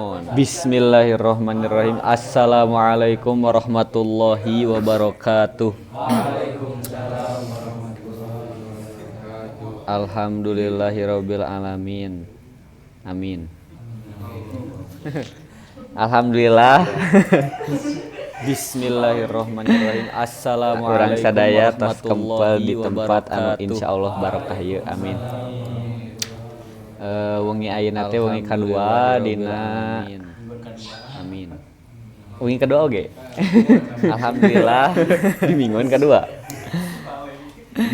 Bismillahirrahmanirrahim. Assalamualaikum warahmatullahi wabarakatuh. Waalaikumsalam warahmatullahi wabarakatuh. Alhamdulillahirabbil alamin. Amin. Alhamdulillah. Bismillahirrahmanirrahim. Assalamualaikum Urang sadaya tos kempel warahmatullahi di tempat anu wabarakatuh. insyaallah barokah ieu, amin. Wengi ayeuna teh wengi kadua dina Amin. Wengi kadua oge. Alhamdulillah. Di mingguan kadua.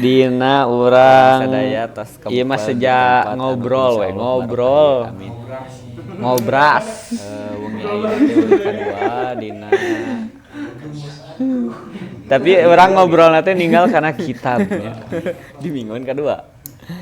Dina urang Sadaya tos ieu mah kempel di sejak tempat anu ngobrol we, insyaallah barokah ngobrol. ieu, amin. Ngobras. Wengi ayeuna teh wengi kadua dina Tapi urang ngobrol teh ninggal karena kitab nya. Di mingguan kadua.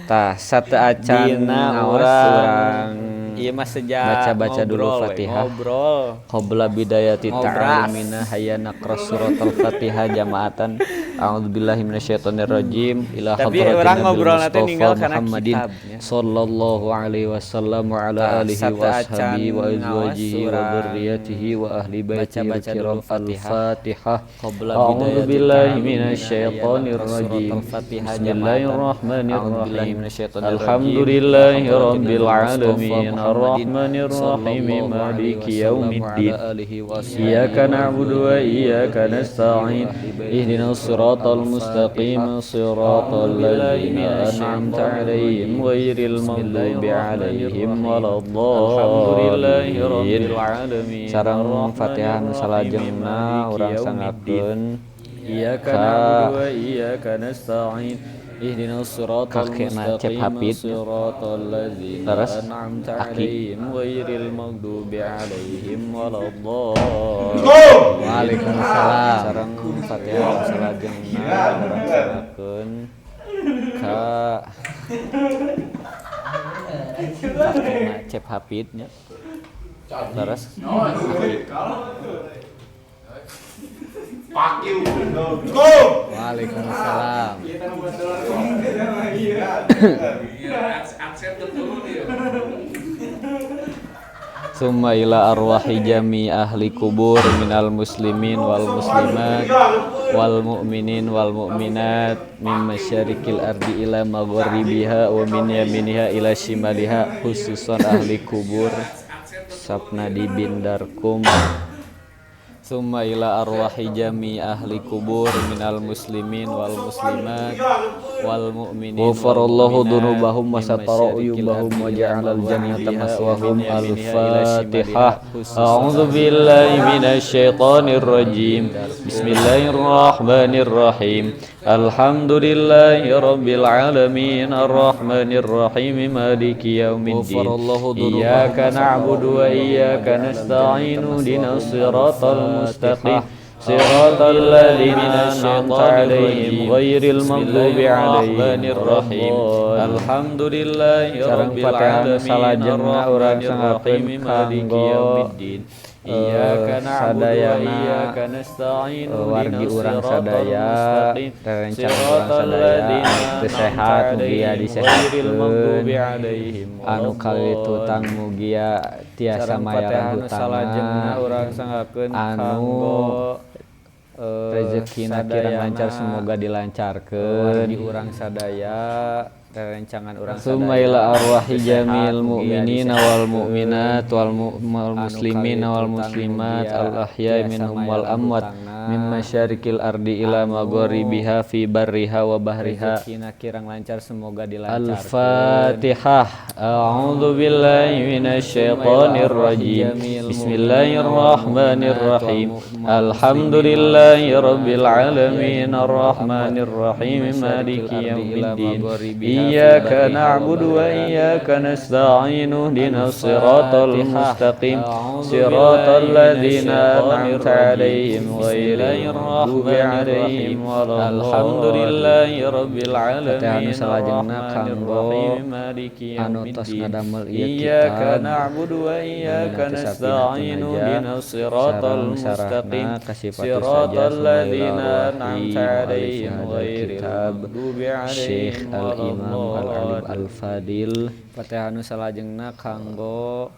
Tah sateuacan Dina ngaos urang urang ieu mah sejak baca-baca dulu ngobrol we, Fatihah. Ngobrol. Qabla bidayati Ngobras. ta'alumina hayya naqra suratul Fatihah jama'atan. A'udzubillahi minasyaitonirrajim. Ila Tapi hadratin urang Nabil ngobrol teh Mustafa ninggal kana Muhammadin kitab nya. sallallahu alaihi wasallam wa ala Tah alihi wa sateuacan ashabihi wa ngaos azwajihi wa urang dzurriyyatihi wa ahli baitihi baca-baca dulu kiram. Fatihah. Al-Fatihah. Qabla A'udzu bidayati billahi ta'alumina hayya minasyaitonir naqra rajim. suratul Fatihah jama'atan. Bismillahirrahmanirrahim. A'udzubillahi minasyaitonir rajim. Alhamdulillahi Ila hadratin rabbil Nabil Mustafa alamin. Muhammadin Arrahmanir rahim. sallallahu alaihi Maliki wasallam wa ala yaumiddin. alihi wa ashabihi Iyyaka wa na'budu wa dzurriyyatihi iyyaka wa nasta'in. ahli baitihi Ihdinas siratal mustaqim. Siratal A'udzu billahi ladzina an'amta minasyaitonir 'alaihim rajim. ghairil maghdubi 'alaihim Bismillahirrahmanirrahim. waladdallin. Alhamdulillahi rabbil alamin. Sareng Fatihah nu Arrahmanir rahim. salajengna Maliki urang yaumiddin. sanggakeun Iyyaka ka na'budu wa iyyaka nasta'in. Ihdinas siratal kakekna Cep mustaqim. Hapid nya. Siratal ladzina Leres an'amta aki. 'alaihim ghairil maghdubi 'alaihim waladdallin. Waalaikumsalam. Sareng Fatihah nu salajengna urang sanggakeun ka kakekna Cep Hapid nya. Leres aki. Fuck you. Waalaikumsalam. Summa ila arwahi jami ahli kubur minal muslimin wal muslimat wal mu'minin wal mu'minat min masyarikil ardi ila magharibiha wa min yaminiha ila shimaliha khususan ahli kubur sabna di bindarkum. Summa ila arwahi jami ahli kubur minal muslimin wal muslimat wal mu'minin wal Ghafarallahu mu'minat dzunubahum wa min satara masyarikil uyubahum ardi wa ila ja'alal jannata magharibiha wa maswahum. min yaminiha ila shimaliha Al-Fatihah. khususan A'udzu ahli billahi kubur minasyaitonir sabna di rajim. bindarkum. Bismillahirrahmanirrahim. Alhamdulillahi rabbil alamin arrahmanir rahim maliki yaumiddin. Ghafarallahu dzunubahum Iyyaka wa satara na'budu wa uyubahum wa iyyaka ja'alal nasta'in. jannata Ihdinas maswahum. siratal mustaqim. Al-Fatihah. Siratal A'udzu billahi ladzina an'amta minasyaitonir 'alaihim rajim. ghairil maghdubi 'alaihim Bismillahirrahmanirrahim. waladdallin. Alhamdulillahi Sareng rabbil Fatihah nu alamin salajengna urang arrahmanir sanggakeun rahim maliki kanggo yaumiddin. Iyyaka na'budu wa sadayana iyyaka nasta'in. wargi Ihdinas urang siratal sadaya, mustaqim. rerencang urang Siratal sadaya ladzina anu teu an'amta sehat mugia 'alaihim ghairil disehatkeun, maghdubi 'alaihim anu kalilit hutang waladdallin. mugia tiasa Sareng mayaran Fatihah nu salajengna hutangna, urang sanggakeun anu kanggo rezekina kirang lancar sadayana semoga wargi dilancarkeun. urang sadaya, rerencangan urang Summa sadaya ila anu arwahi teu sehat jamil mugia mu'minina wal disehatkeun, mu'minat wal anu muslimina kalilit wal hutang muslimat mugia al ahya'i tiasa minhum wal mayaran amwat hutangna, min masyarikil ardi ila anu magharibiha fi barriha wa bahriha. rezekina kirang lancar semoga dilancarkeun. Al-Fatihah. A'udzu billahi Summa ila minasyaitonir arwahi rajim. jamil mu'minina wal mu'minat wal Bismillahirrahmanirrahim. muslimin wal Alhamdulillahi mu'minat rabbil wal ahya'i alamin minhum wal amwat arrahmanir min rahim masyarikil maliki ardi ila yaumiddin. magharibiha fi Iyyaka barriha wa na'budu wa bahriha. iyyaka nasta'in. Ihdinas siratal Al-Fatihah. mustaqim. A'udzu Siratal billahi ladzina minasyaitonir an'amta rajim. 'alaihim ghairil maghdubi 'alaihim Bismillahirrahmanirrahim. waladdallin. Alhamdulillahi rabbil Fatihah nu alamin salajengna arrahmanir kanggo rahim maliki anu tos yaumiddin. ngadamel ieu Iyyaka kitab na'budu wa iyyaka namina teh Safinatun nasta'in. Najah Ihdinas siratal sareng mustaqim. sarahna kasipatu saja. Siratal Summa ila ladzina arwahi an'amta mu'allifi 'alaihim hadzal ghairil kitab maghdubi Syekh 'alaihim Al-Imam Al-Alim waladdallin. Al-Fadil Fatihah nu salajengna kanggo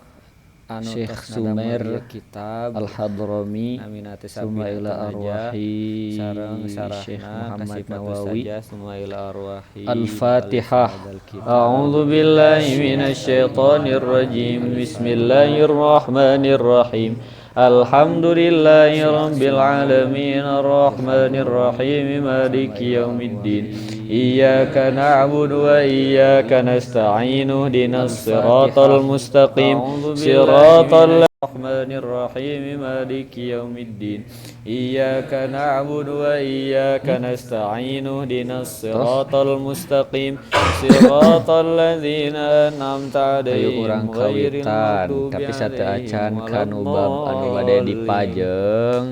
Anu Syekh tos ngadamel Sumer ieu kitab Al-Hadrami namina teh summa ila Safinatun Najah arwahi sareng Syekh sarahna Muhammad kasifatus Nawawi. sajah summa ila arwahi Al-Fatihah. hadzal kitab. A'udzu billahi minasy syaithanir rajim. Bismillahirrahmanirrahim. Alhamdulillahi rabbil alamin arrahmanir rahim maliki yaumiddin. Iyyaka na'budu wa iyyaka nasta'in. Ihdinas siratal mustaqim. Siratal الرحمن الرحيم مالك يوم الدين إياك نعبد وإياك نستعين اهدنا الصراط المستقيم صراط الذين أنعمت Ayo عليهم urang غير kawitan المغضوب tapi sateuacan عليهم ولا kanu bab anu bade الضالين. Dipajeng,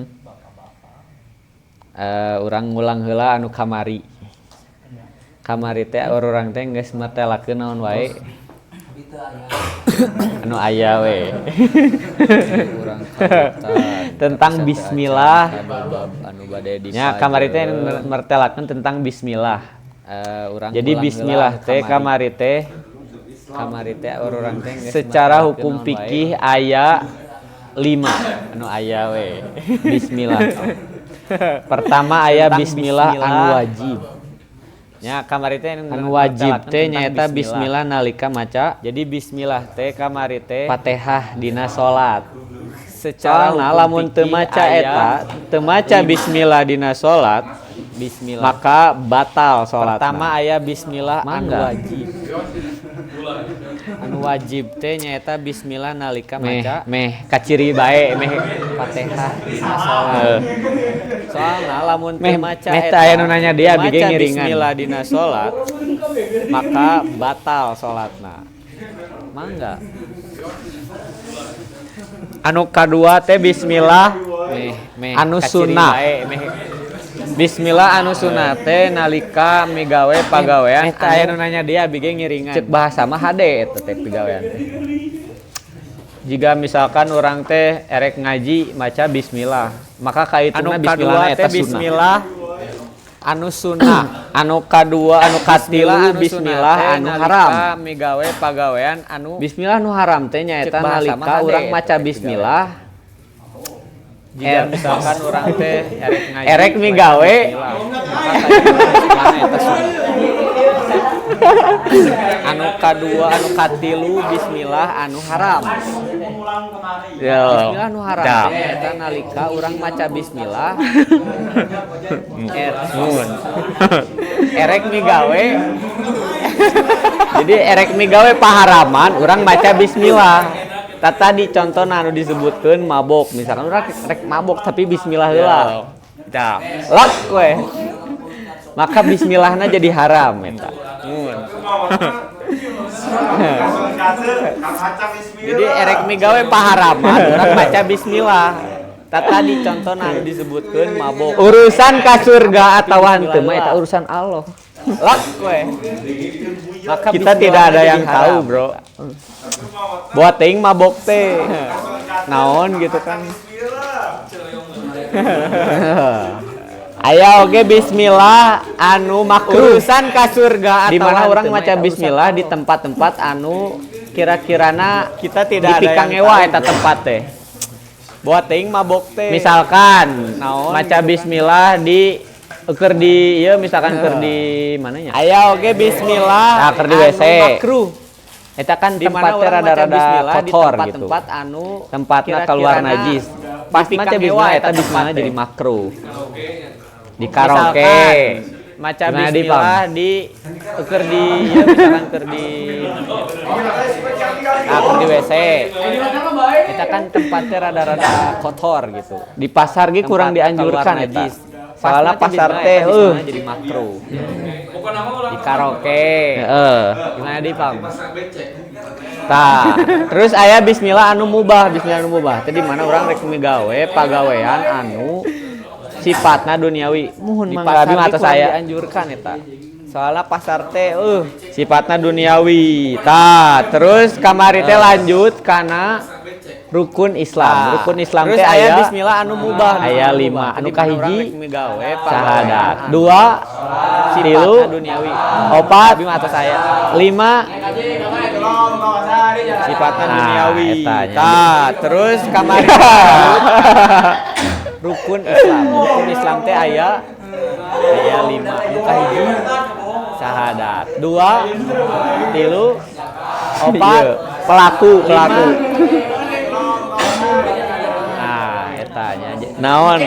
urang ngulang heula anu kamari. Kamari teh urang teh geus martelakeun naon wae anu aya we Urang kawitan tentang tapi sateuacan bismillah. Kanu bab anu bade Nya kamari teh dipajeng. Martelakeun tentang bismillah. Urang Jadi ngulang heula bismillah anu teh kamari. Kamari teh Kamari teh urang teh geus secara martelakeun hukum naon wae fikih aya 5 anu aya we. Bismillah. Pertama aya Tentang bismillah anu bismillah. Wajib. Nya kamari teh Anu wajib martelakeun teh tentang nyaeta bismillah nalika maca Jadi bismillah teh kamari teh Fatihah dina salat. Secara Soalna hukum lamun teu fikih maca aya eta, teu maca bismillah dina salat, bismillah. Maka batal salatna. Pertama aya bismillah anu Mangga. Wajib. Anu wajib teh nyaeta bismillah nalika Meh maca meh kaciri bae meh Fatihah dina salat. Heeh. Soalna lamun teu Meh maca meh eta teu aya nu nanya dia teu abi ge maca ngiringan. bismillah dina salat, maka batal salatna. Mangga. Anu kadua teh bismillah Meh meh anu kaciri sunnah. bae meh. Bismillah anu sunnah teh nalika migawe pagawean Meh teu aya anu nu nanya dia abi ge ngiringan. Cek bahasa mah hade eta teh pigawean teh. Jika misalkan orang teh erek ngaji maca bismillah, maka Anu kaituna kadua bismillah teh eta sunnah. bismillah anu sunnah. Anu kadua, anu Bismillah katilu anu bismillah sunnah teh anu nalika haram. Migawe pagawean anu Bismillah nu haram teh cek nyaeta bahasa mah nalika hade urang eta maca teh pigawean. bismillah Jika misalkan urang teh erek ngaji erek maca migawe bismillah, maka kaituna bismillahna eta sunnah. Anu kadua, anu katilu bismillah anu haram. Yo. Bismillah nu haram Dah. teh eta nalika urang maca bismillah er Mun. erek migawe Jadi erek migawe paharaman urang maca bismillah. Tah tadi contohna anu disebutkeun mabok, misalkan urang rek mabok tapi bismillah heula. Dah. Lak we. Maka bismillahna jadi haram eta. Mun. Jadi erek migawe paharaman urang maca bismillah. Tah tadi contohna anu disebutkeun mabok. Urusan ka surga Tapi atawa bismillah henteu mah eta heula. urusan Allah. Lak we. Maka Kita tidak bismillahna ada jadi yang tahu, haram. Bro. Buat teuing mabok teh. Naon gitu kan. Aya oge bismillah anu makruh. Urusan ka surga Di mana atawa orang henteu mah maca eta urusan bismillah di Allah. tempat-tempat anu kira-kirana Kita tidak ada yang dipikangewa tahu, eta bro. tempat teh. Buat teuing mabok teh. Misalkan Naon maca gitu kan. bismillah di keur di ieu misalkan keur di mana nya? Aya oge bismillah Nah, keur di anu WC. makruh. Eta kan Di mana tempatnya orang maca rada-rada bismillah di kotor gitu. tempat-tempat anu Tempatna keluar kira-kirana najis. Pas maca dipikangewa bismillah eta eta tempat bismillah teh. jadi makruh. Di karaoke. Misalkan maca Gimana di, bismillah Pam? di keur di ieu misalkan keur di nah, keur di WC. Eta kan tempatnya rada-rada kotor gitu. Di pasar ge kurang Tempat keluar dianjurkan eta. najis. Pas Soalnya maca pasar bismillah teh eta bismillahna jadi makruh. Di karaoke. Heeh. Gimana di, Pam? Tah, terus aya bismillah anu mubah, bismillah anu mubah. Tadi mana orang rek migawe pagawean anu sifatna duniawi. Muhun Di mangga pasar abi mah ge atas kurang saya. dianjurkan eta. Soalnya pasar teh Sifatna duniawi. Tah, terus kamari teh lanjut kana rukun Islam. Tah. Rukun Islam Terus teh aya aya bismillah anu mubah. Aya Anu 5. mubah. Anu Di mana urang kahiji rek migawe syahadat. pagawean anu 2 sifatna tilu duniawi. opat Abi mah atas saya. 5 Sifatna Nah, duniawi. eta nya. Tah, terus kamari rukun Islam. Rukun Islam teh aya 5. Nu kahiji syahadat. 2 3 4 Pelaku, pelaku. Nah, eta nya. Naon?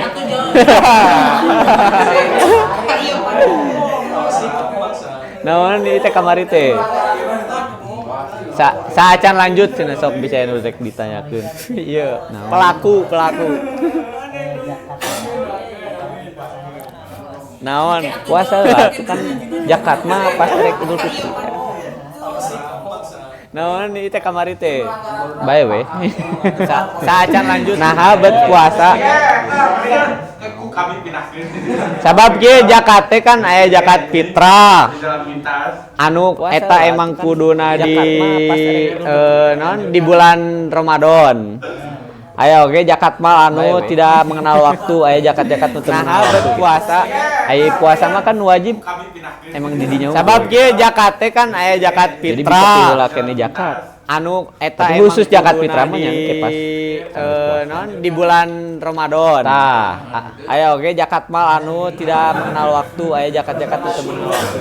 Naon ieu teh kamari teh? Saacan lanjut cenah sok bisa nu rek ditanyakeun. Iya, pelaku, pelaku. Naon? Puasa lah, kan zakat mah pas rek Idul Fitri. Naon ieu teh kamari teh? Bae we. Saacan lanjut. Nah, bet puasa. Sabab kieu zakat teh kan aya zakat fitrah. Anu eta emang kuduna di naon di bulan Ramadan. Aya oge zakat mal anu tidak mengenal waktu, aya zakat-zakat nu teu mengenal waktu. Puasa, Aya puasa mah kan wajib emang di dinya. Sabab kieu zakat teh kan aya zakat Jadi bisa fitrah. tiheula keneh zakat. Anu eta Tapi emang khusus zakat kuduna fitrah mah nya di engke pas naon di bulan Ramadan. Tah, Aya oge zakat mal anu tidak mengenal waktu, aya zakat-zakat nu teu mengenal waktu.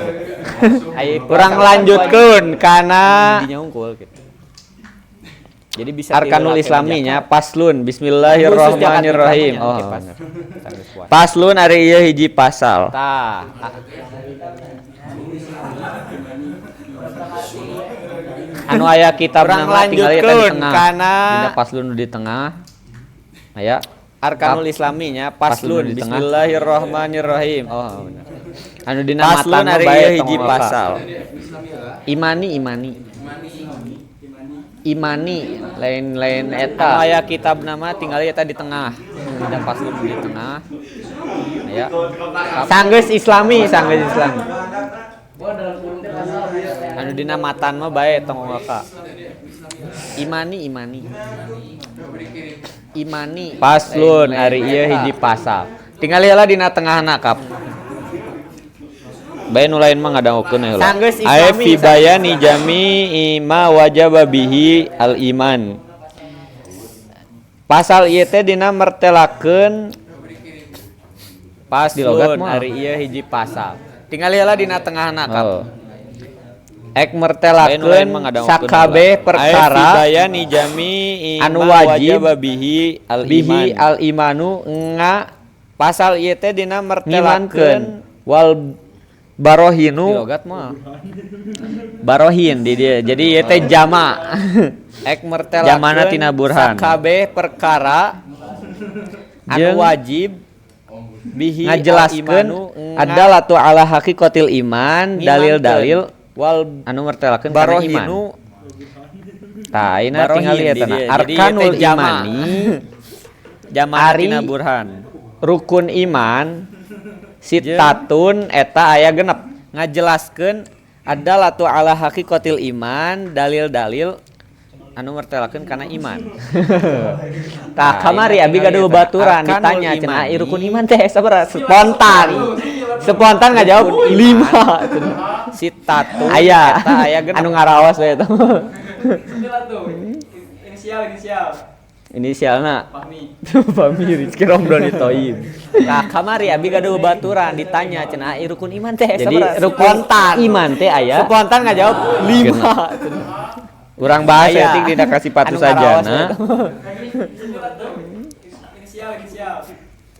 Aya Urang lanjutkeun kana dinya unggul gitu. Jadi bisa Arkanul Islaminya paslun bismillahirrahmanirrahim. Oh. Paslun ari ieu hiji pasal. Tah. Anu aya kitab Urang nama tinggal eta di lanjutkeun tengah. kana Dina paslun nu di tengah. Aya Arkanul Islaminya paslun Paslun di tengah. bismillahirrahmanirrahim. Oh, bener. Anu dina Paslun matan ari bae ieu hiji tong waka. pasal. Imani imani. Imani lain-lain eta. Anu aya kitab nama tinggal eta di tengah. Dina paslun nu di tengah. Aya Sanggeus Islami, sanggeus Islami. Anu dina matan mah bae tong waka. Imani imani. Imani Paslun lain-lain ari ieu eta. hiji pasal. Tinggal heula dina tengahna kap. Bae nu lain mah ngadangukeun heula. Sanggeus Ae Islami, fi bayani jami'i ma wajaba bihi al iman. Pasal ieu teh dina mertelakeun Paslun mah. ari ieu hiji pasal. Tinggal heula dina tengahna kap. Oh. Ek mertelakeun sakabeh perkara bayani jami'i anu ma wajib wajaba bihi al bihi iman. al imanu nga Pasal ieu teh dina ngimankeun mertelakeun wal barohinu logat mah. Barohin di dia. Jadi ieu teh jama. Ek mertelakeun Jamana tina burhan. sakabeh perkara anu Jeung wajib bihi ngajelaskeun al-imanu nga adalatu ala haqiqatil iman dalil-dalil wal anu mertelakeun kana iman. barohinu Tah, ayeuna barohin tingali di eta na. dieu. Jadi ieu Arkanul teh jama. imani Jamana Ari tina burhan. rukun iman sitatun eta aya genep Ngajelaskeun adalatu ala haqiqatil iman dalil-dalil anu mertelakeun kana iman. Tah kamari abi gaduh baturan ditanya cenah imani. rukun iman teh sabaraha spontan. Spontan ngajawab 5. Sitatun Aya eta aya genep. anu ngaraos we eta. Inisial inisial. Inisialna Fahmi. Fahmi Rizky Romdoni Toib. Tah kamari abi gaduh baturan ditanya cenah rukun iman teh Jadi sabaraha? rukun spontan iman teh aya Spontan ngajawab 5. Urang bahas Aya. etik dina kasipatu Anu ngaraos sajana. we eta. Inisial inisial.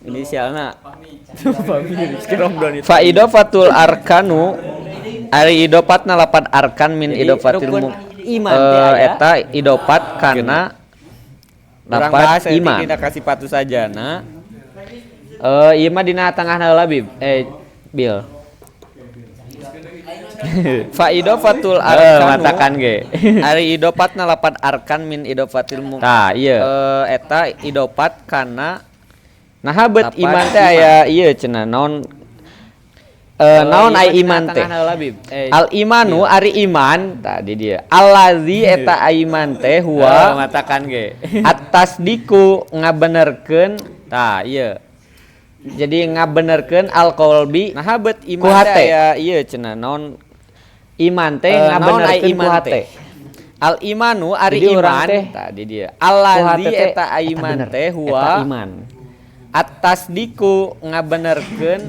Inisialna Fahmi. Fahmi Rizky Romdoni. Fa idofatul arkanu ari idopatna lapan arkan min Jadi, idofatil rukun mu iman teh aya. eta idopat kana Urang lapan bahas etik iman. dina kasipatu sajana. Ieu mah dina tengahna heula Bib. Bil. Fa idofatul Arkanu arkanu matakan ge. Ari idopatna lapan arkan min idofatil mu Tah, ieu. Eta idopat kana Nah, bet Lapan iman teh aya ieu cenah naon naon ieu ai mah dina iman teh? tengahna heula, Bib. Al imanu ari iman tadi dia. Allazi eta iman teh huwa matakan ge. atasdiku ngabenerkeun Tah, ieu. jadi ngabenerkeun al qalbi Nah, bet iman Ku teh hate. aya ieu cenah naon iman teh naon ai ngabenerkeun ku iman hate. teh? Al imanu ari Jadi urang iman teh tadi dia. Allazi teh eta iman bener. Teh Eta huwa iman. Atas diku ngabenerkeun.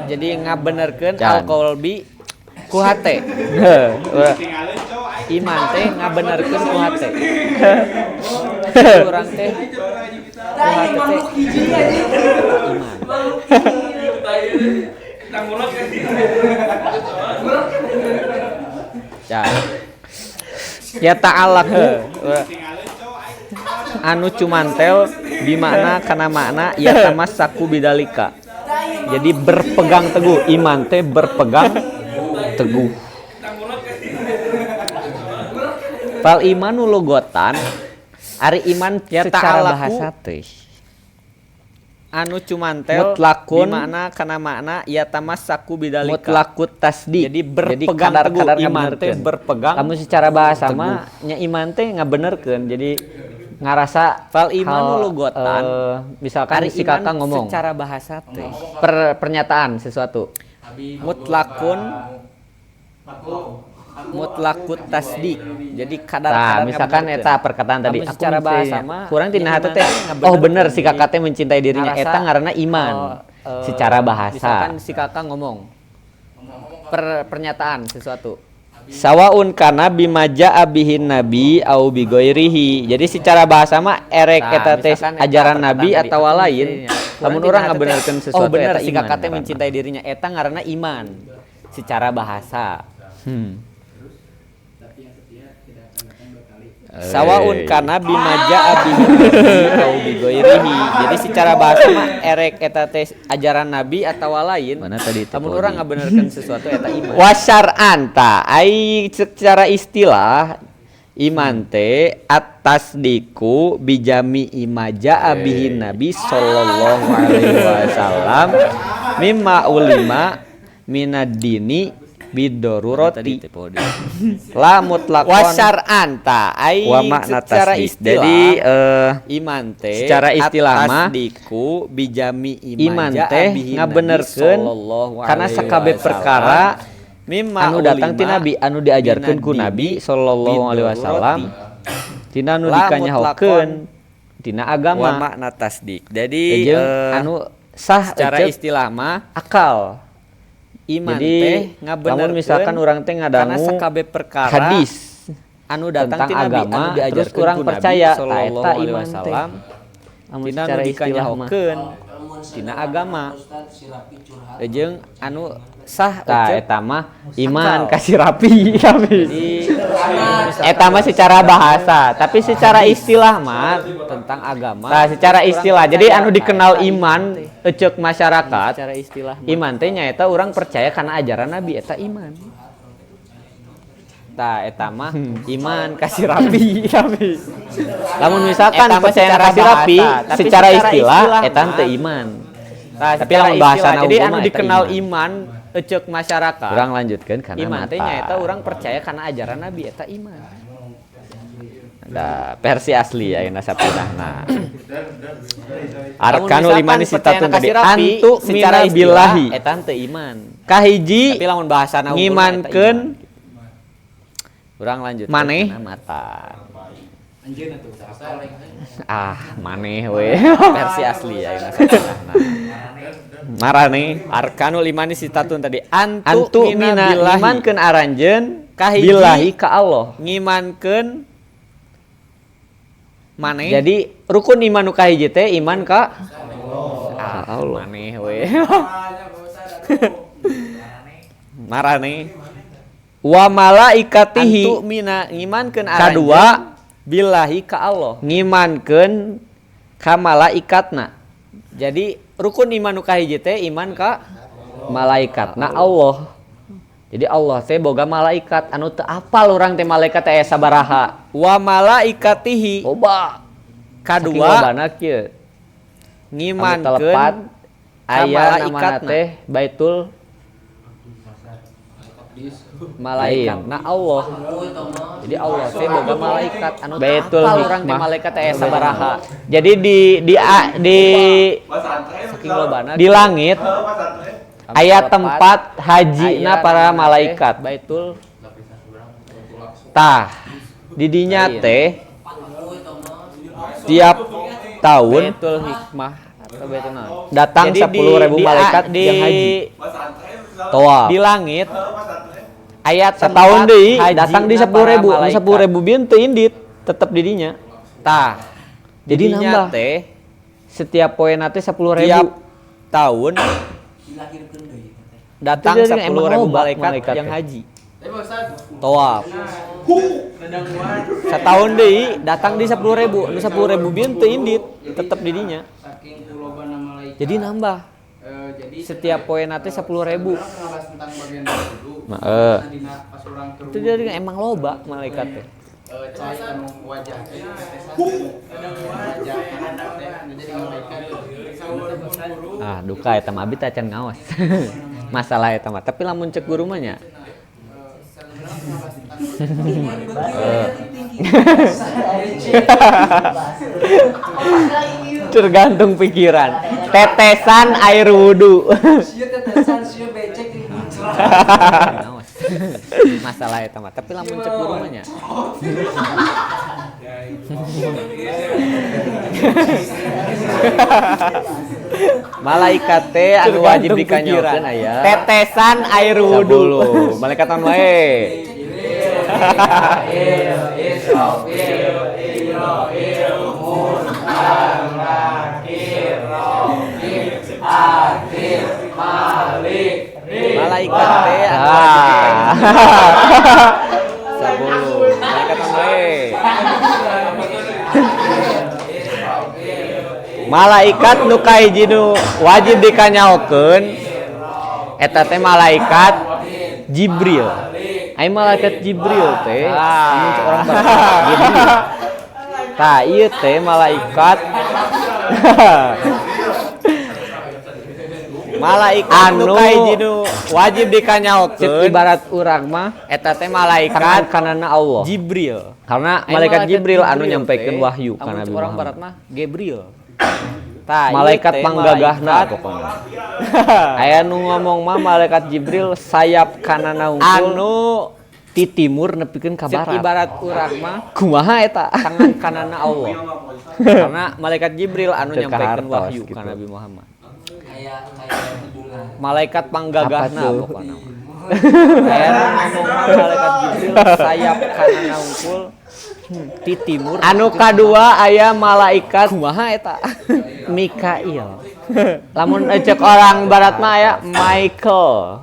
Jadi ngabenerkeun Can. al qalbi ku hate. Iman teh ngabenerkeun ku hate. Jadi urang teh ku hate teh iman. Ya. Ya ta'alaku anu cumantel bimakna kana makna ya tamassaku bidalika. Jadi berpegang teguh, iman teh berpegang teguh. Fal imanu logotan ari iman Ya secara ta'alaku bahasa teh anu cumantel Mutlakun. bimakna kana makna ya tamassaku bidalika. Mutlakut tasdik. Jadi berpegang kadar-kadar teguh, iman teh ngabenerkeun. berpegang Lamun secara bahasa mah nya iman teh ngabenerkeun. Jadi ngarasa Fal imanu hal, lugotan. Misalkan Ari si iman kakak ngomong secara bahasa teh pernyataan sesuatu. Mutlakun mutlakut tasdik. Jadi kadar-kadar Nah, misalkan ngabenerkeun. eta perkataan tadi Lamun aku secara bahasa mencintai- mah kurang tina nya hati iman teh teh oh bener si ngabenerkeun. kakak teh mencintai dirinya Ngarasa, eta ngaranna iman secara bahasa. Misalkan si kakak ngomong pernyataan sesuatu. Sawaun kana bimaja abihin nabi au bigoirihi. Jadi secara bahasa mah erek Nah, eta teh misalkan eta ajaran perkataan nabi tadi, atau aku lain. mencintainya. Lamun Kurang urang tina hati teh, ngabenerkeun sesuatu oh bener eta si iman kakak teh ngaranna. mencintai dirinya eta ngaranna iman secara bahasa. Sawaun kana bimaja abihin nabi au bigoirihi. Jadi secara bahasa mah erek eta teh ajaran nabi atau lain. Mana tadi teh Lamun Podi? urang ngabenerkeun sesuatu eta iman. Wasyar'an ta ai secara istilah iman teh atas diku bijami imaja abihin nabi sallallahu alaihi wasallam mimma ulima minad dini bidoruroti la mutlakon Wasyar'an ta ai wa makna secara tasdik. istilah Jadi iman teh secara istilah atas mah diku bijami iman imaja teh abihin nabi ngabenerkeun sallallahu karena alaihi sakabeh wasallam perkara mimma anu datang ti ulima nabi anu diajarkeun ku minad nabi dini sallallahu alaihi wasallam tina anu La dikanyahokeun tina wa agama makna tasdik. Jadi jeung anu sah secara eceuk istilah mah akal. iman Jadi teh lamun ngabenerkeun misalkan urang teh karena ngadangu sakabeh perkara hadis anu datang tentang ti nabi agama, anu terus diajarkeun urang ku nabi percaya, tah sallallahu eta alaihi iman teh. wasallam Lamun tina anu secara istilah mah. dikanyahokeun tina agama jeung anu sah Tah eceuk eta mah iman akal. kasih rapi rapi. Jadi Eta mah secara bahasa, tapi secara istilah mah tentang agama Nah, secara urang istilah. Jadi percaya, anu tah dikenal eta iman teh. eceuk masyarakat. Secara istilah mah. Iman teh nyaeta urang percaya karena ajaran Nabi eta iman. Tah eta mah iman kasih rapi rapi. Lamun misalkan Eta mah percaya secara kasih rapi, bahasa, tapi secara secara istilah istilah eta mah. teu iman. Tah, Tapi secara lamun bahasa istilah, jadi mah anu eta dikenal iman. iman eceuk masyarakat. Urang lanjutkeun kana Iman teh mata. nyaeta urang percaya karena ajaran Nabi eta iman. Nah, versi asli ayeuna sapinahna. Lamun Arkanul misalkan imani sitatun percayana tadi kasih rapi, antu secara mina istilah billahi. eta teu iman. Kahiji Tapi lamun bahasana unggul mah eta ngimankeun iman. Urang lanjut Maneh. mata. Ah, maneh we. Versi asli ya sapinahna. Marane Arkanul imani sitatun tadi antu, antu mina mina billahi. imankeun aranjeun Kahiji. billahi ka Allah. Ngimankeun maneh. Jadi rukun iman nu kahiji teh iman ka ah, Allah. Maneh we. Marane. Wa malaikatihi. Antu mina ngimankeun aranjeun Kadua billahi ka Allah. Ngimankeun ka malaikatna. Jadi rukun iman nu kahiji teh iman ka malaikatna Allah. Jadi Allah teh boga malaikat anu teu apal urang teh malaikat teh aya sabaraha. Wa malaikatihi. Loba. Kadua Saking lobana kieu. Ngimankeun Anu telepat ka aya namana malaikatna. teh Baitul Malaikatna Allah. Jadi Allah teh boga malaikat anu teu Baitul apal urang teh Hikmah. malaikat teh aya sabaraha. Jadi di Saking lobana di langit Anu aya telepat, tempat hajina aya para namana teh malaikat. Baitul Tah, didinya teh tiap tahun Baitul Hikmah atau Baitul naon? Datang 10.000 malaikat di, yang haji. Tawaf. Di langit aya setahun deui datang di 10.000 10.000, 10.000 bieun teu indit, tetep di dinya. Tah, jadi nambah teh setiap poena teh 10.000. Tiap tahun datang 10.000 malaikat yang haji. Tawaf. Setahun deui datang di 10.000, nu 10.000 bieun teu indit, tetep di dinya. Jadi nambah. Setiap poena teh 10.000. Nah, itu jadi emang loba malaikat teh. Ah, duka eta mah abi teh acan ngaos. Masalah eta mah, tapi lamun cek guru mah nya. Tergantung pikiran. Tetesan air wudu. Masalah eta mah, tapi lamun cek guru mah nya. Malaikat teh anu wajib dikanyaokeun aya. Tetesan air wudu. Malaikat anu wae. Malaikat teh anu wajib dikanyaokeun. 10. Malaikat anu wae. Malaikat nu kahiji nu wajib dikanyaokeun eta teh malaikat Jibril. Ai malaikat Jibril teh orang barat Jibril. Tah ieu teh malaikat malaikat anu kahiji nu wajib dikanyaokeun ibarat urang mah eta teh malaikat kananna Allah Jibril. Karena malaikat Jibril anu nyampaikan wahyu ka Nabi orang Muhammad. Barat mah Gabriel. Tah, malaikat panggagahna pokokna. Aya nu ngomong mah malaikat Jibril sayap kananna unggul anu ti timur nepikeun ka barat. Ibarat urang mah kumaha eta? Tangan kananna Allah. Karena malaikat Jibril anu nyampaikan wahyu gitu ka Nabi Muhammad. Malaikat panggagahna pokokna. Aya nu ngomong mah malaikat Jibril sayap kananna unggul ti timur. Anu kadua aya malaikat kumaha eta? Mikail. Lamun cek orang barat mah aya Michael.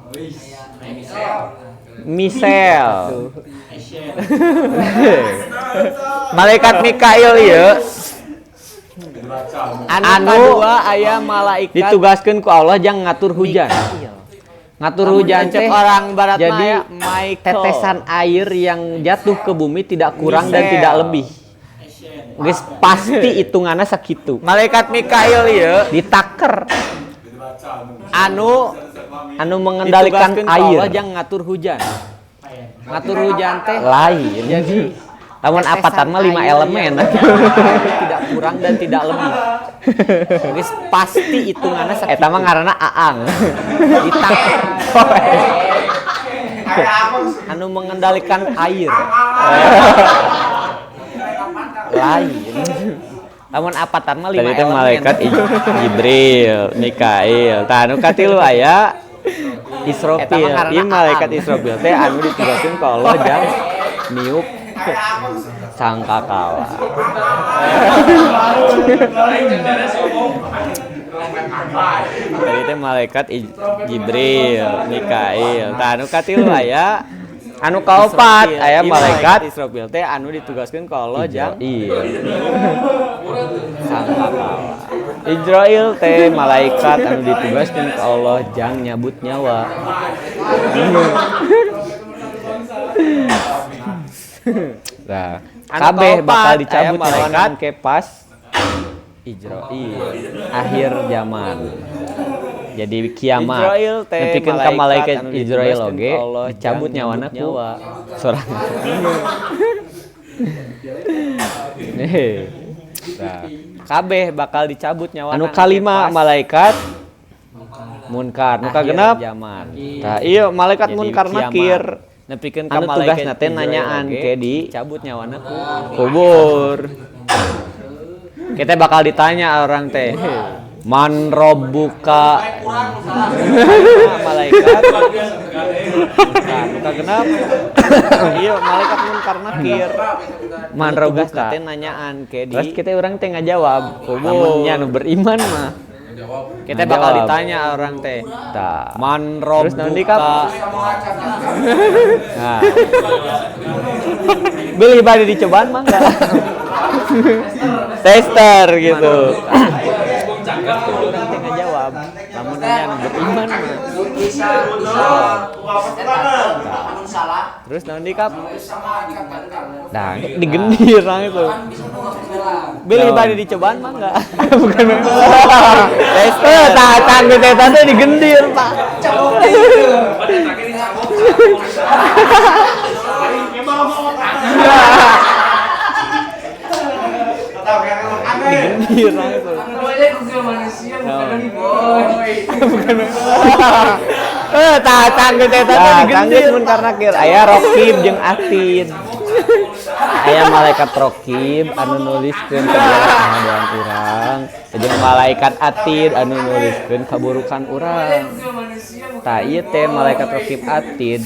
Michelle. Malaikat Mikail ieu anu kadua aya malaikat ditugaskeun ku Allah jang ngatur hujan. Ngatur hujan cek teh orang barat jadi Michael. Tetesan air yang jatuh ke bumi tidak kurang dan tidak lebih. Geus pasti hitunganna sakitu. Malaikat Mikail ieu ditaker anu anu mengendalikan air. Allah jang ngatur hujan. Ngatur hujan teh lain. Jadi lamun avatar mah 5 elemen. Tidak kurang dan tidak lebih. Geus pasti hitunganna sakitu. Eta mah ngaranna Aang. Ditaker. Anu mengendalikan air. Lain. Lamun avatar mah 5 Tadi teh elemen. malaikat Jibril, Mikail. Tah anu katilu aya Israfil. Ieu malaikat Israfil teh anu ditugaskeun ku Allah jang niup sangkakala. Tadi teh malaikat Jibril, Mikail. Tah anu katilu aya anu kaopat aya malaikat Israfil teh anu ditugaskeun ku Allah jang sangkakala. Israil teh malaikat anu ditugaskeun ku Allah jang nyabut nyawa. Nah, kabeh bakal dicabut malaikat ke pas Israil akhir zaman. Jadi kiamat. Nepikeun ka malaikat Israil oge dicabut nyawana ku sorangan. Nah, kabeh bakal dicabut nyawana. Anu kalima malaikat Munkar, nu kagenep zaman. Tah ieu malaikat Munkar nakir. Nepikeun ka Anu malaikat tugasna teh nanyaan oge, ke di cabut nyawana ku kubur. Kita bakal ditanya orang teh. Man robbuka malaikat. Nah, nu kagenep ieu malaikat munkar nakir. Man Anu tugasna robbuka. teh nanyaan ke di Terus kita orang teh ngajawab, Kubur. lamun nya nu beriman mah. Kita bakal Ngajawab. ditanya orang teh. Tah. Man Terus naon di kap? robbuka. Nah. Bilih bade dicobaan mah enggak. Tester gitu. Orang teh ngajawab, lamun nya nu beriman mah. Terus naon di kap? Nah, digendir orang itu. Bilih bade dicobaan mah enggak. Bukan. Tester, tah tangguh teh teh digendir, Pak. Digendir orang itu. Bukan. Eh, tah tangguh teh teh Nah, digendir. tangguh Munkar nakir. Aya Rokib jeung Atid. Aya malaikat Rokib anu nuliskeun kaburukan urang, jeung malaikat Atid anu nuliskeun kaburukan urang. Tah ieu teh malaikat Rokib Atid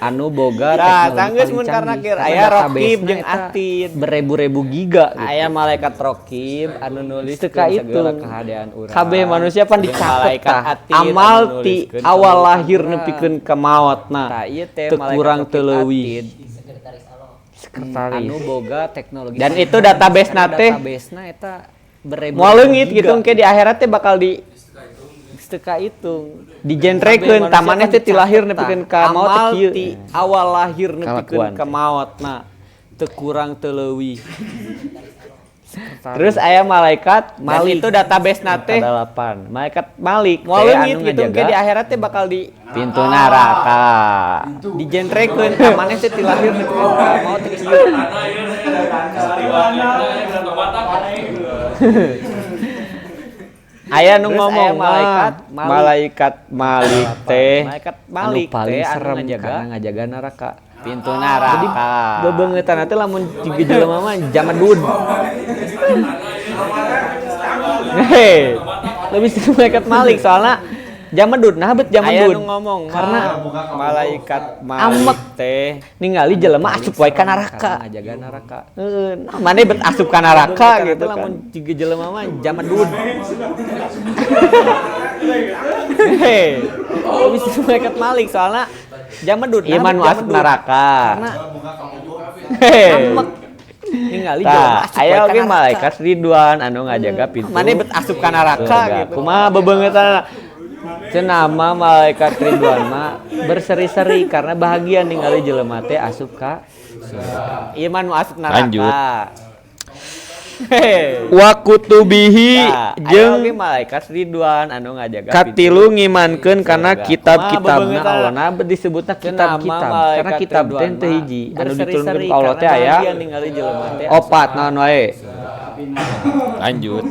anu boga Nah, teknologi tanggeus paling munkar canggih. nakir. Karena Aya Rokib database-na jeung eta Atid. beribu-ribu giga gitu. Aya malaikat Rokib anu nuliskeun Teu kahitung. segala kahadean urang. Kabeh manusia pan Jeung dicatet malaikat tah. Atid anu Amal ti nuliskeun awal kaburukan lahir urang. nepikeun ka maotna. Tah ieu teh Teu malaikat kurang Rokib teu leuwih. Atid. Sekretaris. Anu boga teknologi Dan itu database na teh database-na eta beribu moal leungit gitu engke di akhirat teh bakal di teu kahitung. Dijenrekeun Kabeh tah maneh manusia teh ti lahir dicatet nepikeun tah. ka maot teh Amal kieu. ti awal lahir nepikeun Kalakuan ka teh. maotna teu kurang teu leuwih. Terus aya malaikat Malik. Dan itu database na teh Dalapan. malaikat Malik Moal teh leungit anu gitu engke ngajaga di akhirat teh bakal di pintu neraka. Dijenrekeun tah maneh teh ti lahir nepikeun ka maot teh kieu. Aya nu Terus ngomong aya malaikat mah, Malik. malaikat Malik teh Malaikat anu Malik paling teh anu serem ngajaga karena ngajaga neraka. pintu neraka. Jadi bebeungeutana teh lamun jiga jelema mah jamadud. Hei, lebih serem malaikat Malik soalnya jamadud, nah bet Aya jamadud. nu ngomong karena malaikat Malik Amek. teh ningali jelema asup wae ka neraka. ngajaga neraka. Heeh, nah maneh bet asup ka neraka gitu kan. Lamun jiga jelema mah jamadud. Hei, Lebih serem malaikat Malik soalnya jamadud. ieu mah nu asup neraka. Karena Hei. amek ningali jelema Tah, asup wae aya ka oge neraka. malaikat Ridwan anu ngajaga pintu. Maneh bet asup ka neraka surga. gitu. Kumaha bebeungeutana? Cenah mah malaikat Ridwan mah berseri-seri karena bahagia ningali jelema teh asup ka surga. Ieu mah nu asup neraka. Lanjut. Hei. Wa kutubihi Tah, aya jeung oge malaikat Ridwan anu ngajaga katilu ngimankeun kana surga. kitab-kitabna Kumaha Allah. Nah, disebutna kitab-kitab karena kitab teh teu hiji anu diturunkeun ka Allah teh aya ningali jelema teh asup opat naon wae. Lanjut.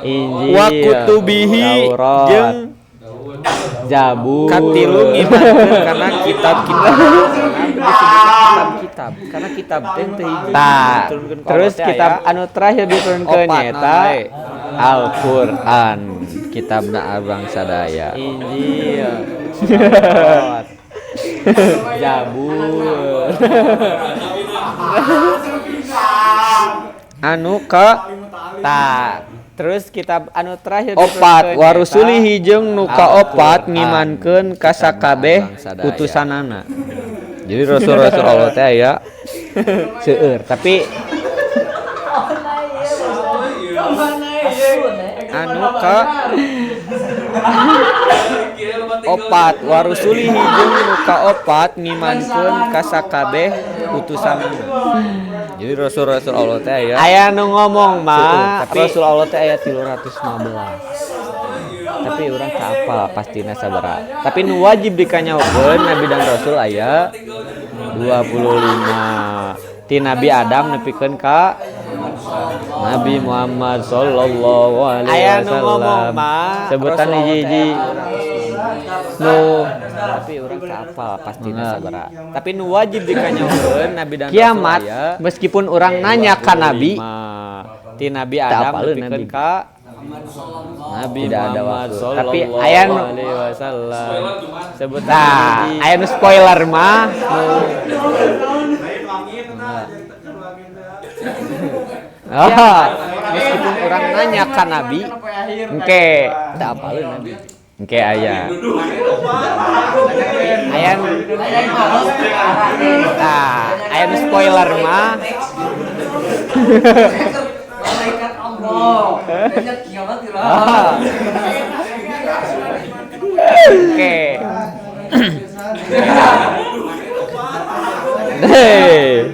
Injil, Wa kutubihi Taurat, jeung Zabur. Katilu ngimankeun kana kitab-kitab. Kitab-kitab karena kitab teh teu hiji. Tah, Diturunkeun ka terus Allah teh kitab aya anu terakhir diturunkeun opat nyaeta naon wae. Al-Qur'an, kitabna abang sadaya. Injil, Taurat, Zabur. Anu ka Tah, terus kitab anu terakhir opat diturunkeun warusulihi jeung nu kaopat Al-Qur'an. ngimankeun ka sakabeh Kitabna abang sadaya. utusanana. Jadi rasul-rasul Allah teh aya seueur, tapi anu ka opat warusulihi jeung nu kaopat ngimankeun ka sakabeh utusanana. Jadi rasul-rasul Allah teh aya Aya nu ngomong mah, tapi Rasul Allah teh aya 315. Tapi urang teu apal pastina sabaraha. Tapi nu wajib dikanyahokeun Nabi dan Rasul aya 25. Ti Nabi Adam nepikeun ka Nabi Muhammad sallallahu alaihi Aya nu ngomong wasallam. mah, Sebutan Rasul Allah teh hiji-hiji nu Tapi urang teu apal pastina sabaraha. Tapi nu wajib dikanyahokeun Nabi dan Kiamat, Rasul aya meskipun urang nanya ka Nabi, 25. Ti Nabi teu Adam apaleun nepikeun Nabi. ka Nabi Tidak ada Muhammad waktu. Tapi sallallahu aya nu alaihi wasallam. Sebutan Nah, hiji. aya nu spoiler mah nu Oh, meskipun urang nanya ka Nabi, engke Teu apaleun Nabi. engke aya. Aya nu Nah, aya nu spoiler mah. Malaikat Allah. Banyak kiamat Ah. Oke. Hei.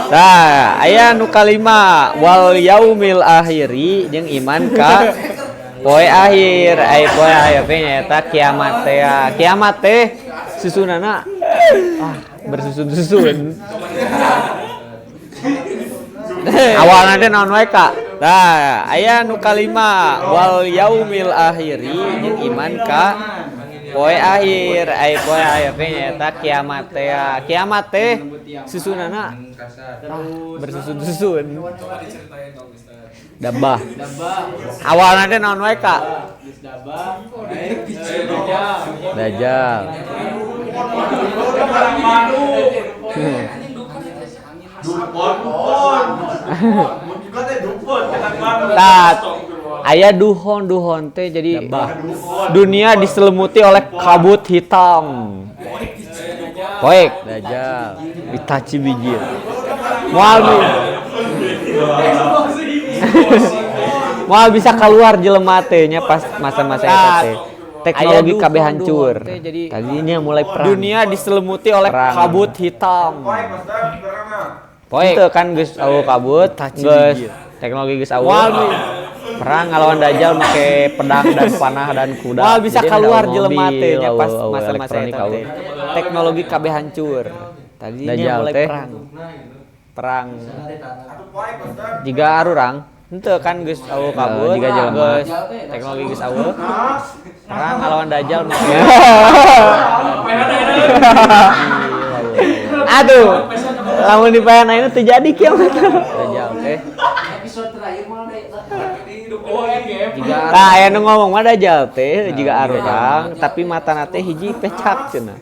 Nah, aya nu kalima wal yaumil akhiri jeung iman ka poe akhir. Ai poe akhir teh nyaeta kiamat teh. Kiamat teh susunana bersusun-susun. Awalna teh naon wae ka? Nah, aya nu kalima wal yaumil akhiri jeung iman ka poe akhir. Ai poe akhir teh nyaeta kiamat teh. Kiamat teh susunana bersusun-susun. Dabah. Awalna teh naon wae ka? Dajjal. Tat, aya duhon-duhon teh jadi dunia diselimuti oleh kabut hitam. Poek Dajjal ditaci biji. Moal moal bisa keluar jelema teh nya pas masa-masa eta teh. Teknologi kabeh hancur. Tadinya mulai perang. Dunia diselimuti oleh Perang. kabut hitam. Poek itu kan geus eueuh kabut, geus teknologi geus eueuh. Perang ngalawan Dajjal make pedang dan panah dan kuda. Moal bisa Jadi keluar ada jelema mobil, teh nya pas eueuh masa-masa elektronik eta teh. eueuh. Teknologi kabeh hancur. Tadinya Dajjal mulai teh. perang. Perang. Jiga arurang, Henteu kan geus eueuh kabut, jiga jelema. geus teknologi geus eueuh. Perang ngalawan Dajjal make Aduh. Lamun dipayan ayeuna teu jadi kiamat. Dajjal teh. Episode terakhir mah Jiga Tah aya nu ngomong mah Dajjal teh jiga arurang, tapi matana teh hiji pecak cenah.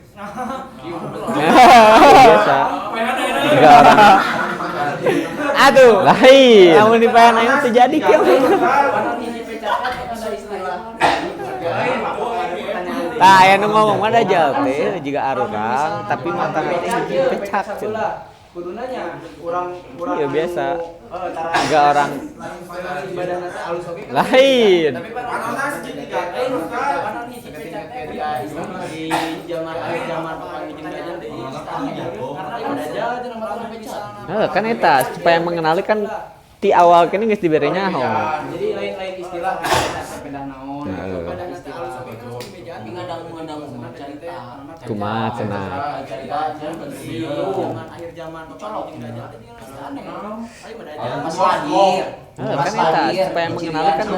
Biasa. Jiga orang. Aduh. Lain. Lamun dipayan ayeuna teu jadi kiamat. Tah aya nu ngomong mah Dajjal teh jiga arurang, tapi matana teh hiji pecak cenah. Urang Iya biasa. tara Jiga orang ibadah teh alus oge. lain. Di zaman akhir zaman papanggih Dajjal teh Dajjal cenah matana pecak. Heuh, kan eta supaya mengenali kan ti awal kene geus dibere nyaho. Jadi lain-lain istilah sepeda naon, sepeda istilah. Kumaha cenah. Zaman akhir zaman papanggih Dajjal teh Heuh, kan eta supaya mengenali kan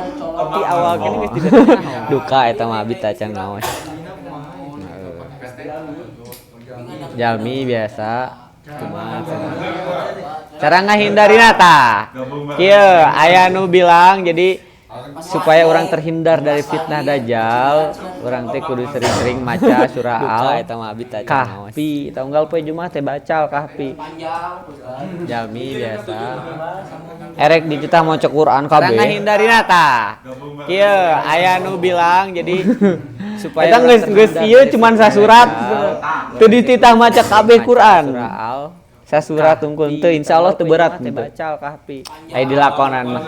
ti awal kene geus dibere nyaho. Duka eta mah abi teh acan ngaos. Jalmi biasa kumaha cenah. Cara ngahindarina tah. Kieu aya nu bilang jadi supaya orang terhindar dari fitnah Dajjal, orang teh kudu sering-sering maca surah Al eta mah abi teh acan ngaos. Kahfi, tunggal poe Jumat teh baca Al Kahfi. Jalmi biasa. Erek dititah maca Quran Cara kabeh. ngahindarina tah. Kieu aya nu bilang jadi supaya Eta urang geus geus terhindar ieu dari cuman fitnah sasurat. Dajjal, Teu dititah maca kabeh maca Quran. Surah Al Sasurat tungkul teu insyaallah teu berat Teh henteu. baca Al Kahfi. Aya dilakonan mah.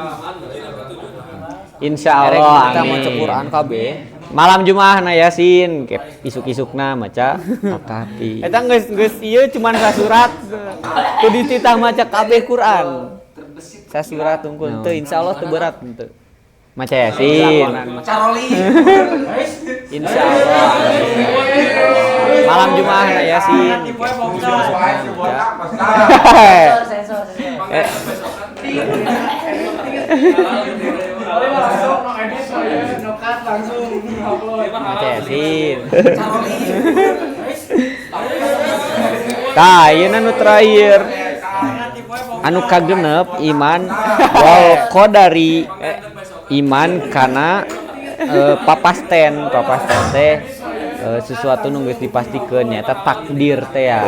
Erek Insyaallah kita maca amin. Quran kabeh. Malam Jumat na Yasin, kep isuk-isukna maca Al-Kahfi. Eta geus geus ieu cuman sasurat. Teu dititah maca kabeh Quran. Sasurat tungkul teu insyaallah teu berat henteu. Maca Yasin. Caroli. Insyaallah. Malam Jumat na Yasin. Langsung no edit no cut langsung upload. Macesin. Tah, ieu nu terakhir. Anu kagenep iman wal qadari, iman kana papasten, papasten teh sesuatu nu geus dipastikeun nyaeta takdir teh ya.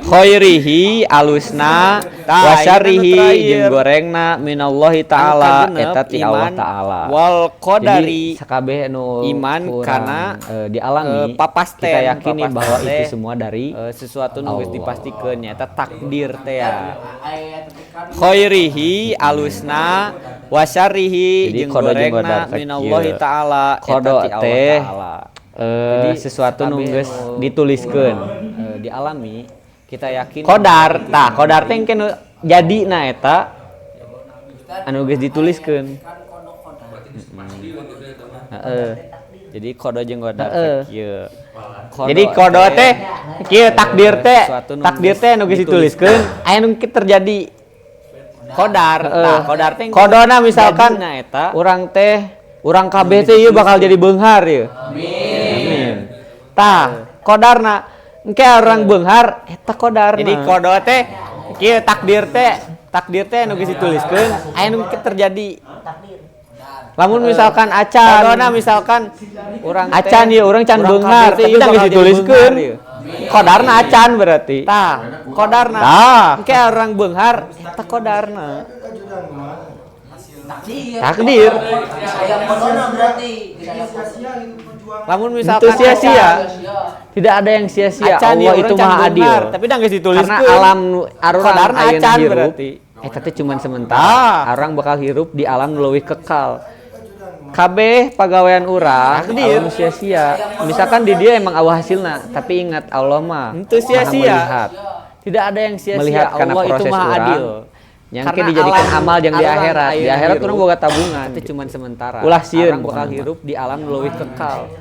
Khairihi alusna wa syarrihi jeung gorengna minallahi ta'ala eta ti Allah ta'ala. Wal qadari sakabeh nu iman kana dialami papasten, kita yakini bahwa itu semua dari sesuatu nu geus dipastikeun nyaeta takdir teh ya. Khairihi alusna wa syarrihi jeung gorengna minallahi ta'ala eta ti Allah ta'ala. Sesuatu nu geus dituliskeun dialami kita yakin qadar tah qadar teh engke jadi na eta anu geus dituliskeun. Heeh. Jadi qada jeung qadar teh kieu. Jadi qada teh kieu takdir teh anu geus dituliskeun aya nu terjadi. Qadar tah qadar teh qadana misalkan na eta urang teh urang kabeh teh ieu bakal jadi beunghar ieu. Amin. Tah qadarna engke orang beunghar eta qadarna. Jadi qada teh kieu takdir teh anu geus dituliskeun aya nu terjadi. Lamun misalkan acan qadana misalkan urang acan ieu urang can beunghar tapi geus dituliskeun. Qadarna acan berarti. Tah, qadarna. Tah, engke orang beunghar eta qadarna. Takdir. Lamun misalkan sia-sia. Tidak ada yang sia-sia. Allah itu maha adil. Tapi dah geus dituliskeun. Karena alam qadarna acan berarti. Eta teh cuman sementara. Orang bakal hirup di alam nu leuwih kekal. Kabeh pagawean urang alam sia-sia. Misalkan di dia emang awah hasilna, tapi ingat Allah mah henteu sia-sia. Melihat. Tidak ada yang sia-sia. Melihat karena Allah proses itu maha adil. Yang ke dijadikan amal yang di akhirat. Di akhirat urang boga tabungan. Itu cuman sementara. Ulah sieun orang bakal hirup di alam nu leuwih kekal.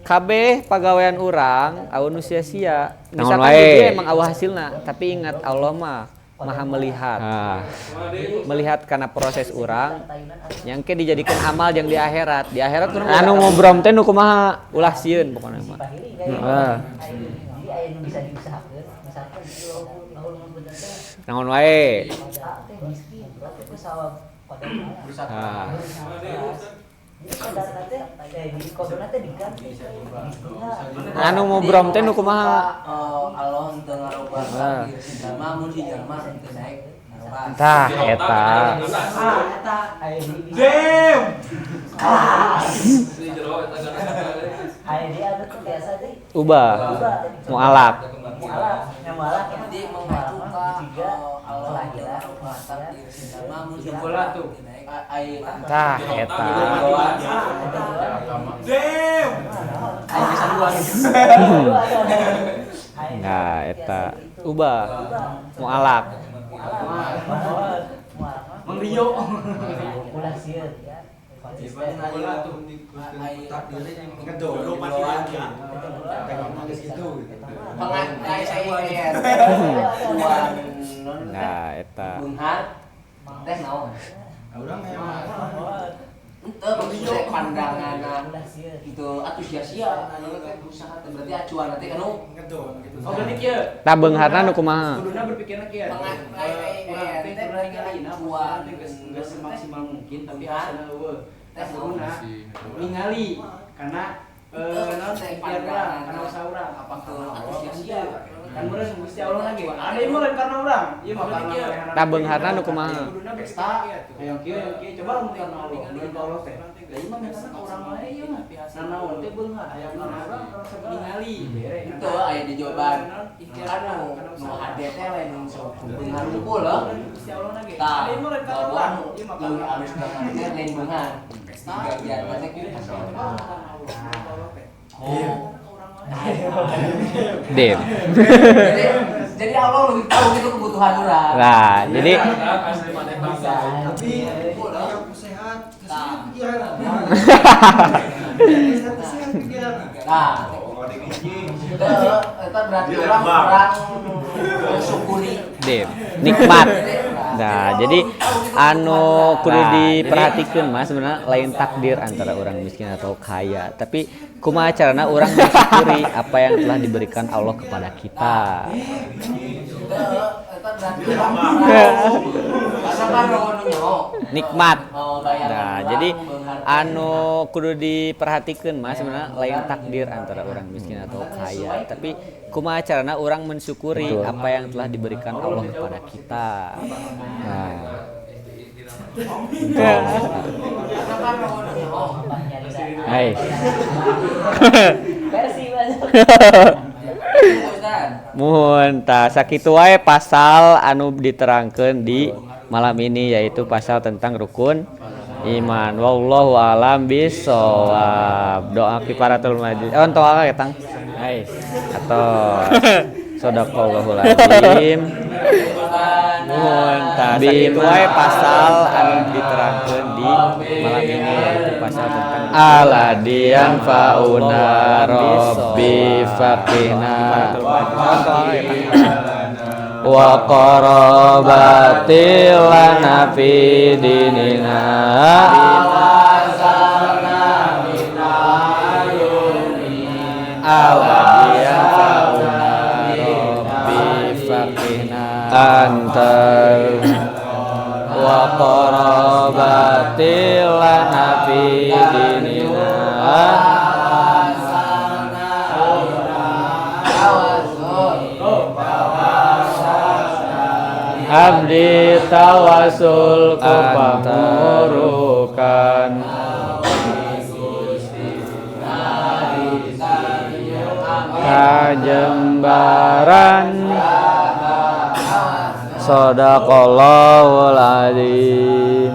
Kabeh pagawean urang aweun nu sia-sia. Misalkan dia emang awah hasilna, tapi ingat Allah mah maha melihat. Melihat karena proses urang yang ke dijadikan amal yang di akhirat. Di akhirat urang anu ngobrol teh nu kumaha? Ulah sieun pokona mah. Heeh. Naon wae. Anu ngobrol teh nu kumaha? Allah teu ngarobah takdir si jalma mun si jalma teu naik ngarobah. Tah eta. Damn. Ubah mualaf. Tah eta. Damn. Nah eta ubah mualaf. Mang Rio. Nah eta. Teh naon? Henteu maksudnya pandangan itu atuh sia-sia anu teh usaha teh berarti acuan teh anu Oh berarti kieu. Tah beungharna nu kumaha? Kuduna berpikirna kieu. Urang teh kudu ningali acuan teh geus semaksimal mungkin tapi hasilna eueuh. Teh kuduna ningali karena naon teh ikhtiar urang karena usaha urang apakah atuh sia-sia kan meureun Gusti Allah lagi. Ada ieu mah lain karena urang. Ieu mah karena Tah beungharna nu kumaha? Kuduna pesta hayang kieu hayang kieu coba lamun karena Allah. Lamun ka Allah teh. Da ieu mah mintana ka urang wae ieu mah. Nanaon teh beunghar hayang urang ningali bere. Itu aya di jawaban kan nu hade teh lain nu sok beunghar unggul loh. Gusti Allah lagi. Tah, Ada ieu mah lain karena urang. Ieu mah leuwih alus banget teh lain beunghar. Bagian teh kieu. Oh. Dem. Jadi Allah lebih tahu gitu kebutuhan orang. Nah, jadi tapi aku sehat, sehat pikiran. Sehat pikiran. Nah, itu berarti orang kurang mensyukuri. Dem, nikmat. Nah, jadi anu kudu diperhatikan mah sebenarnya lain takdir antara orang miskin atau kaya, tapi kumaha carana urang mensyukuri apa yang telah diberikan Allah kepada kita. Eta berarti karena kan nu nyaho. Nikmat. Oh, bayangan Nah, urang jadi beunghar teh. Anu kudu diperhatikan mah sebenarnya lain takdir antara orang miskin atau kaya, tapi kumaha carana urang mensyukuri apa yang telah diberikan Allah kepada kita. Nah. Karena kan nu nyaho. Hai. Versi masuk. Ustaz. Muhun, tah sakitu wae pasal anu diterangkeun di malam ini, yaitu pasal tentang rukun iman. Wallahu alam bisawab. Doa kifaratul majlis. Oh, entong apa ketang? Hai. Atau sadaqallahul azim. Muhun, tah sakitu wae pasal anu diterangkeun di malam ini, yaitu pasal tentang Ala dian fauna rabbi faqina wa qarabati lana fi dinina. Ala dian fauna rabbi faqina antal wa qarabati lana fi dinina. Abdi tawasul ku pangurukan kajembaran. Sadaqallahul azim.